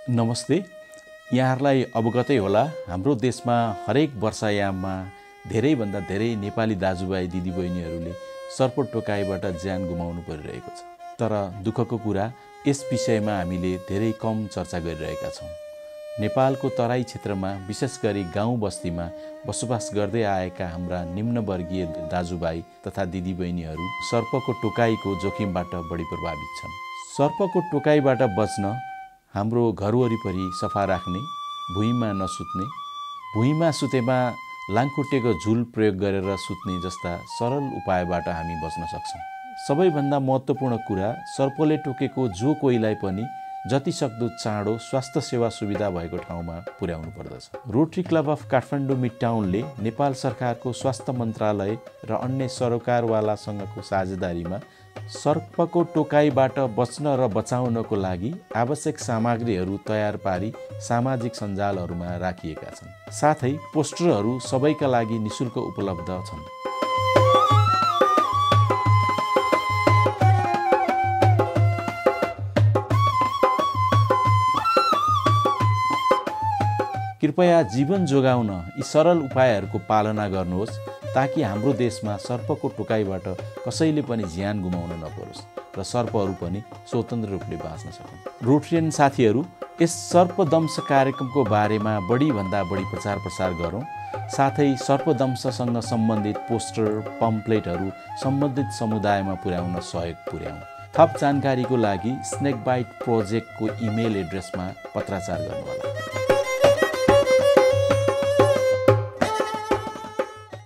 नमस्ते। यहाँहरूलाई अवगतै होला, हाम्रो देशमा हरेक वर्षायाममा धेरैभन्दा धेरै नेपाली दाजुभाइ दिदीबहिनीहरूले सर्प टोकाइबाट ज्यान गुमाउनु परिरहेको छ। तर दुःखको कुरा, यस विषयमा हामीले धेरै कम चर्चा गरिरहेका छौँ। नेपालको तराई क्षेत्रमा, विशेष गरी गाउँ बस्तीमा बसोबास गर्दै आएका हाम्रा निम्नवर्गीय दाजुभाइ तथा दिदीबहिनीहरू सर्पको टोकाइको जोखिमबाट बढी प्रभावित छन्। सर्पको टोकाइबाट बच्न हाम्रो घर वरिपरि सफा राख्ने, भुइँमा नसुत्ने, भुइँमा सुतेमा लाङखुट्टेको झुल प्रयोग गरेर सुत्ने जस्ता सरल उपायबाट हामी बच्न सक्छौँ। सबैभन्दा महत्त्वपूर्ण कुरा, सर्पले टोकेको जो कोहीलाई पनि जतिसक्दो चाँडो स्वास्थ्य सेवा सुविधा भएको ठाउँमा पुर्याउनु पर्दछ। रोटरी क्लब अफ काठमाडौँ मिडटाउनले नेपाल सरकारको स्वास्थ्य मन्त्रालय र अन्य सरकारवालासँगको साझेदारीमा सर्पको टोकाइबाट बच्न र बचाउनको लागि आवश्यक सामग्रीहरू तयार पारी सामाजिक सञ्जालहरूमा राखिएका छन्। साथै पोस्टरहरू सबैका लागि निशुल्क उपलब्ध छन्। कृपया जीवन जोगाउन यी सरल उपायहरूको पालना गर्नुहोस्, ताकि हाम्रो देशमा सर्पको टोकाइबाट कसैले पनि ज्यान गुमाउन नपरोस् र सर्पहरू पनि स्वतन्त्र रूपले बाँच्न सकुन्। रोटरियन साथीहरू, यस सर्पदंश कार्यक्रमको बारेमा बढीभन्दा बढी प्रचार प्रसार गरौँ। साथै सर्पदंशसँग सम्बन्धित पोस्टर, पम्पलेटहरू सम्बन्धित समुदायमा पुर्याउन सहयोग पुर्याउँ। थप जानकारीको लागि स्नेक बाइट प्रोजेक्टको इमेल एड्रेसमा पत्राचार गर्नुहोला।